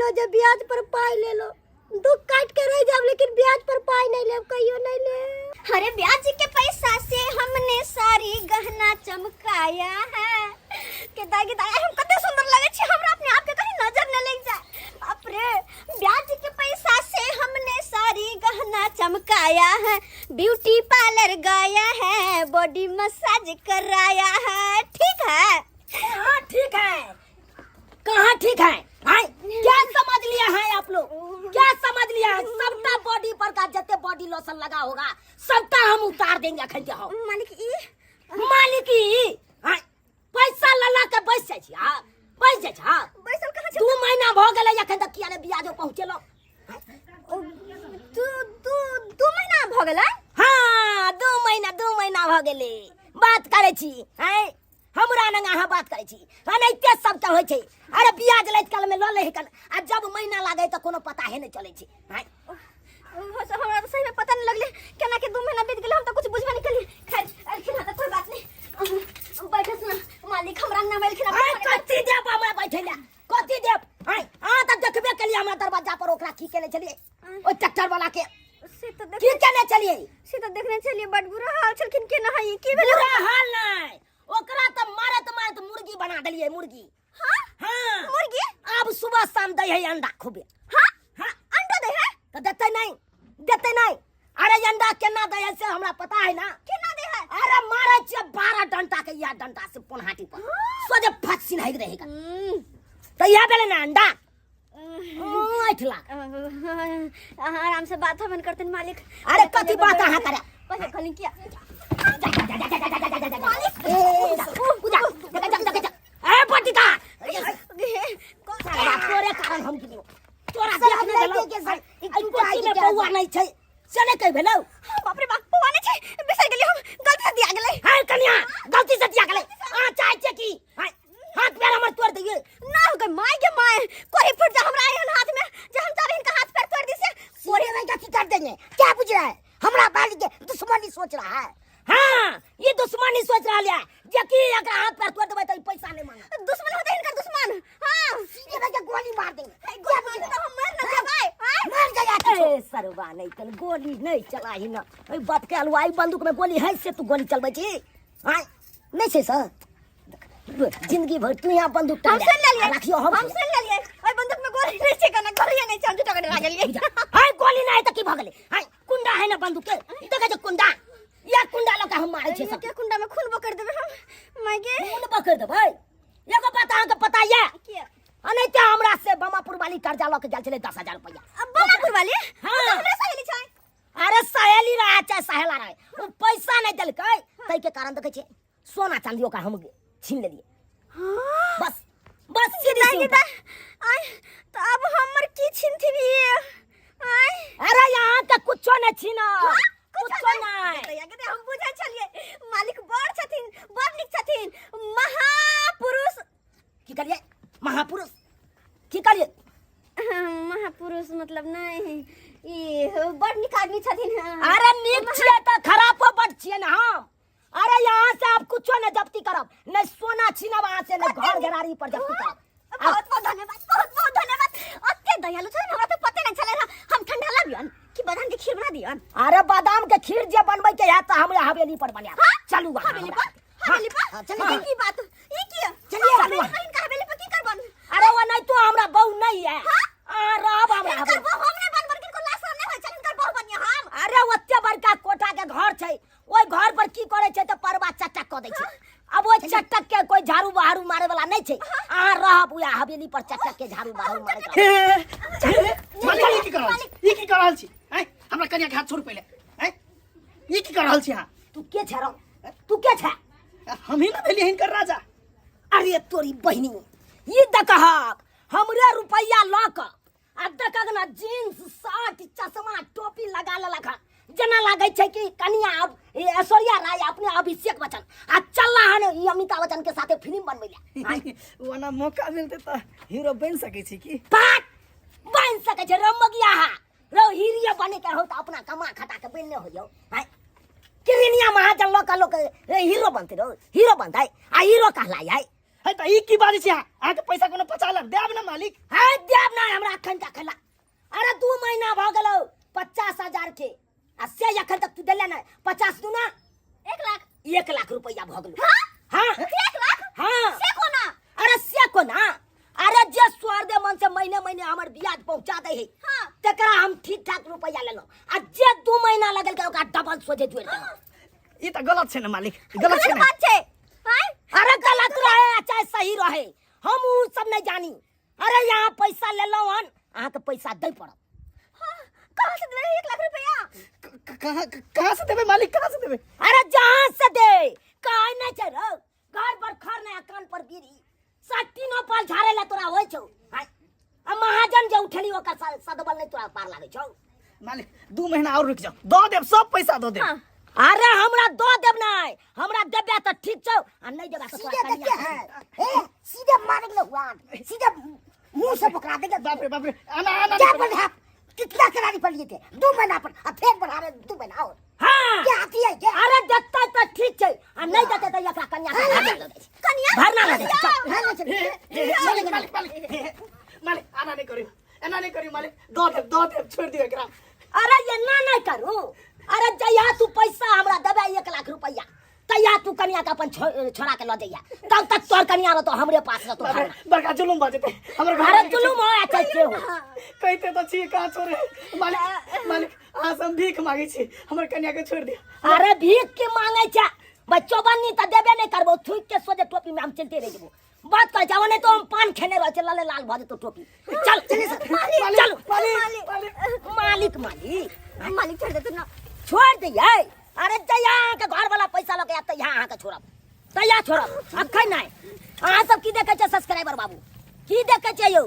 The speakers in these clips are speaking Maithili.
गेलो जे ब्याज पर पाई लेलो। दुख काट के रह जाब लेकिन ब्याज पर पाई नहीं लेब, कहियो नहीं लेब। अरे ब्याज के पैसा से हमने सारी गहना चमकाया है। के दाई के दाई, हम कते सुंदर लगे छी, हमरा अपने आप के कहीं नजर न लग जाए। बाप रे, ब्याज के पैसा से हमने सारी गहना चमकाया है, ब्यूटी पार्लर गया है, बॉडी मसाज कराया है। ठीक है? हाँ ठीक है। कहाँ ठीक है? आय, क्या समझ लिया है आप लोग? क्या समझ लिया है? सबटा बॉडी पर का जते बॉडी लोशन लगा होगा सबटा हम उतार देंगे अखन के हो। मालिक ई मालिक ई, आय, पैसा लला के बैस जाइ छी, हाँ, बैस जाइ छी, हाँ। बैसल कहाँ छी? 2 महीना भ गेलै अखन तक किया ने बियाजो पहुंचेलो। दू दू दू महीना भ गेलै? हाँ, 2 महीना, 2 महीना भ गेलै। बात करै छी, आय, हमरा नंग अहाँ बात करै छी, एनाहिते सबके होइ छै। अरे बियाज लैत काल में लऽ लै कन, आ जब महीना लागै तऽ कोनो पता हे नहि चलै छै। आँय? ओहो सब हमरा तऽ सही में पता नहीं लगले केना के 2 महीना बीत गेलै, हम तऽ कुछ बुझबे नहीं केलियै। खैर एलखिन हँ तऽ कोई बात नहीं, बैठे सुना मालिक, हमरा नाम एलखिन हँ। आँय, कथी देब हमरा बैठे लए, कथी देब? आँय, अहाँ तऽ देखबे केलियै हमरा दरवाजा पर ओकरा की केने छलियै, ओहि ट्रैक्टर वाला के से तऽ की केने छलियै? से तऽ देखने छलियै, बड बुरा हाल छलखिन। केना है, की भेलै? बुरा हाल नहि, ओकरा तऽ मारत मारत मुर्गी बना देलियै, मुर्गी। हाँ? हाँ। मुर्गी? आब सुबह शाम दै है अंडा खूबे। हाँ? हाँ। अंडा दै है? तऽ देतै नहि, देतै नहि। अरे अंडा केना दै है से हमरा पता है ना। केना दै है? अरे मारै छियै 12 डंटा के, इएह डंटा से पोनहाटी पर हाँ। सोझे फट सिन्हाइक रहेगा। तऽ इएह भेलै ने अंडा। 8 लाख। अहाँ आराम से बात हवन करतन मालिक। अरे कथी बात अहाँ करे? पहिले कहली किया? जा, जा, जा, जा, जा, जा, जा, जा, जा। ए, जा, जा, जा, जा, जा। ए, पटिका! साला, तोरे कारण हम गिरियो। तोरा सर, देख हम नहि लड़के देलौ। के सर, एहि कुर्सी में पौआ नहि छै, से नहि कहि भेलौ? बाप रे बाप, पौआ नहि छै, बिसरि गेलियै हम, गलती से दिया गेलै। हाय कनिया, गलती से दिया गेलै। अहाँ चाहै छियै कि हाय, हाथ पैर हमर तोड़ि दियै? ना हो गए my के my, कोरी फुट जा हमरा एहन हाथ में जे हम चाहे इनका हाथ पैर तोड़ दी से। कोरी नहीं कथी कर देंगे? क्या बुझ रहा है? हमरा बाली के दुश्मनी सोच रहा है। हाँ, ये दुश्मनी सोच रहा है जे कि एकरा हाथ पैर तोड़ देबै तऽ ई पैसा नहीं मांगत। दुश्मन होते इनका दुश्मन। हाँ, सीधे भैया गोली मार देंगे। ए, गोली मार दे तो हम मर ना जाबै। हाँ? मर जाया किछो। ए सरवा नहीं तन गोली नहीं चलाही ना। ए बाप के हलवाई बंदूक में गोली है से तू गोली चलबै छी? हाँ, नहीं छै सर। जिंदगी भर तू यहाँ बंदूक हम टांग सुन लेलियै। राखियो। हम हम सुन लेलियै, ओहि बंदूक में गोली नहीं छै, कना गोली नहीं छै, हम झूठा के डरा गेलियै। हाय गोली नहीं तऽ की भऽ गेलै? हाय कुंडा है ना बंदूक के, देखै छै कुंडा, या कुंडा लऽ के हम मारै छियै सब। के कुंडा में खून बकर देबै हम माय गे। खून बकर देबै? एगो बात अहाँके पता ये? किया? अनैते हमरा से बमापुर वाली कर्जा लऽ के गेल छलै 10,000 रुपैआ। अब बमापुर वाली? हाँ। ओ तऽ हमरे सहेली छै। अरे सहेली रहे चाहे सहेला रहे, ओ पैसा नहीं देलकै ताहि के कारण देखै छियै सोना चांदी ओकरा हम छीन लेलियै। हाँ। बस बस सीधी सी दाई, उपाय। आय, तऽ अब हमर की छीनथिन ये? आय। अरे यहाँ के कुछो नहीं छीना। हाँ? कुछो कुछो नहीं। नहीं। के हम बुझै छलियै मालिक बड़ छथिन, बड़ नीक छथिन, महापुरुष। की कहलियै? महापुरुष की कहलियै? हाँ, महापुरुष मतलब नहीं, ई बड़ नीक आदमी छथिन। हाँ। अरे नीक छियै तऽ खराबो बड़ छियै ने हम। अरे यहाँ से आप कुछो नहीं जब्ती करब, नहीं सोना छीनब अहाँ से, नहीं घर घरारी पर जब्ती करब। बहुत बहुत धन्यवाद, बहुत बहुत धन्यवाद। अते दयालु छथिन, हमरा तऽ पते नहीं छलै। हम ठंडा लाबियन कि बादाम के खीर बना दियन? अरे बादाम के खीर जे बनबै के है तऽ हमरा हवेली पर बनायब। हाँ? चलू अहाँ हवेली हमरा। पर? हवेली पर? हाँ, चलिए। ई की बात? ई की? चलिए, हवेली चलू। पर इनका हवेली पर की करबन? अरे वो नहीं तो हमरा बहू नहीं है। हाँ? अहाँ रहब हमरा इनकर हवेली। बहू हम नहीं बनबन, किनको लाश नहीं होय छनि, इनकर बहू बनिए हम। अरे ओते बड़का कोठा के घर छै, ओहि घर पर की करै छै तऽ परबा चटक कऽ दै छै। अब ओहि चटक के कोई झाड़ू बहारू मारे वाला नहीं छै। अहाँ रहब उएह हवेली पर चटक के झाड़ू बहारू मारे के। मालिक, ई की कर रहल छी? ई की कर रहल छी? आँय, हमरा कनिया के हाथ छोड़ू पहिले। आँय, ई की कर रहल छी अहाँ? तू के छै रौ? तू के छै? हम ही ना भेलियै हिनकर राजा। अरे तोरी बहिनी, ई देखहक हमरे रुपैया लऽ कऽ आ देखक ना जींस शर्ट चश्मा टोपी लगा लेलक हन, जेना लागै छै कि कनिया अब ए, ऐश्वर्या राय अपने अभिषेक बच्चन आ चलला हन ई अमिताभ बच्चन के साथे फिल्म बनबै ले। ओना मौका मिलतै तऽ हीरो बनि सकै छी की? पाट बन सकै छै रमगिया हा रौ, हीरिया बने के हो तऽ अपना कमा खटा के बनने हो यौ। आँय, किरनिया महाजन लऽ कऽ लोक हीरो बनतै रौ, हीरो बनतै आ हीरो कहलाय। है त ई की बाजै छी अहाँ? अहाँके पैसा कोनो पचा लेब, देब ने मालिक। है देब ना हमरा अखन का खेला। अरे 2 महीना भ गेलौ 50,000 के, आ से अखन तक तू देले नहीं। 50 दूना 1 लाख। 1 लाख रुपया भ गेलौ। हाँ? हाँ। 1 लाख? हाँ। से कोना? अरे से कोना? अरे जे स्वर्दे मन से महीने महीने हमर ब्याज पहुंचा दे है, हाँ। तकरा हम ठीक ठाक रुपया लेलौ, आ जे 2 महीना लगल के ओकरा डबल सोझे जोड़ देलौ। ई त गलत छै ने मालिक, गलत छै गलत ने। बात छै। आँय? अरे गलत रहे आ चाहे सही रहे, हम उ सब नहीं जानी। अरे यहाँ पैसा लेलौ हन, अहाँ के पैसा दे पड़त। हाँ, कहाँ से देबै 1 लाख रुपया? कहाँ से देबै मालिक, कहाँ से देबै? अरे जहाँ से दे, काहे नहीं छै रौ, घर पर खर नहीं, कान पर बीड़ी, सा तीनों पाल झाड़े ला तोरा होय छौ। आँय? आ महाजन जे उठेली ओकर सदबल नहीं तोरा पार लागै छौ। मालिक 2 महीना और रुक जाओ, दऽ देब सब पैसा दऽ देब। हाँ। अरे हमरा दऽ देब नहीं, हमरा देबे तऽ ठीक छौ, आ नहीं देबे तऽ तोरा सीधे कनिया देखते हैं, ए, सीधे मारे के हुआ, सीधे मुंह से पकड़ा देंगे। बाप रे बाप रे, आना आना क्या नहीं बोल रहे आप? कितना करारी पर लिए थे 2 महीना पर, अब फिर बढ़ा रहे 2 महीना और। हाँ। क्या आती है क्या? अरे देता तो ठीक छै, आ नहीं देते तो एकरा कन्या के भरना लगे छै। कन्या? भरना लगे छै, चल। भरना चल। हे, हे, हे, मालिक, मालिक, मालिक, हे, हे, मालिक, आना नहीं करियो, एना नहीं करियो मालिक, दऽ देब, दऽ देब, छोड़ि दियौ एकरा। अरे एना नहीं करू, अरे जहिया तू पैसा हमरा देबे 1 लाख रुपया, तहिया तू कन्या के अपन छोड़ा के लऽ जइया, तब तक तोर कन्या रहतो हमरे पास रहतो। बाप रे, बड़का जुलुम भऽ जेतै हमर घर। अरे जुलुम हो आ चाहे से हो। कहिते तऽ छी कहाँ छोड़े। मालिक, मालिक, अहाँ से हम भीख मांगै छी, हमर कन्या के छोड़ि दिअ। अरे भीख के मांगै छै बच्चो बन्नी तऽ देबे नहीं करबो, थूक के सोझे टोपी में हम चलते रह जेबो। बात कर जाओ नहीं तो हम पान खेने रह चल, लाल भऽ जेतो टोपी। चल चलिए सर। मालिक, चल। मालिक, मालिक। मालिक, मालिक। मालिक छोड़ देतो ना। छोड़ दियै। अरे जहिया अहाँके घर वाला पैसा लऽ के आयत तहिया अहाँके छोड़ब, तहिया छोड़ब, अखन नहि। अहाँ सब की देखै छियै सब्सक्राइबर बाबू, की देखै छियै यौ?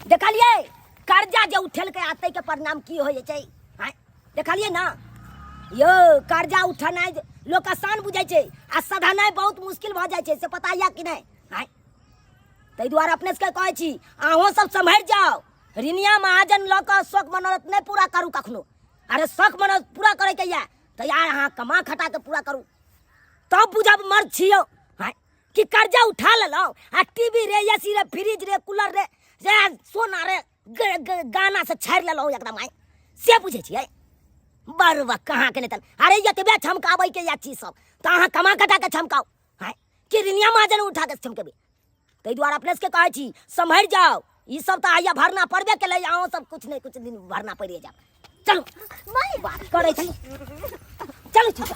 देखलियै कर्जा जे उठेलकै आ ताहिके परिणाम की होइ छै? आँय, देखलियै ना यौ? कर्जा उठेनाइ लोक आसान बुझै छै आ सधेनाइ बहुत मुश्किल भऽ जाइ छै, से पता यऽ कि नहि? आँय, ताहि दुआरे अपने सबके कहै छी अहूँ सब सम्हरि जाउ। ऋणिया महाजन लऽ कऽ शौक मनोरथ नहि पूरा करू कखनो। अरे शौक मनोरथ पूरा करैके यऽ तऽ यार अहाँ कमा खटा के पूरा करू, तब बुझब मर्द छियौ। आँय, कि कर्जा उठा लेलहुँ आ टीवी रे, एसी रे, फ्रिज रे, कूलर रे, रे सोना रे, गाना से छाड़ि लेलहुँ एकदम। आँय, से बुझै छियै? बड़ कहाँ के नहि तन। अरे एतबे छमकाबै के या चीज सब तऽ अहाँ कमा खटा के छमकाउ, आँय, कि ऋणिया महाजन उठा के छमकेबै? ताहि दुआरे अपने सबके कहै छी सम्हरि जाउ, ई सब तऽ आइया भरना पड़बे केलै, अहूँ सब कुछ नहि कुछ दिन भरना पड़िए जायत। चलू बात करै छी, चलू चलू।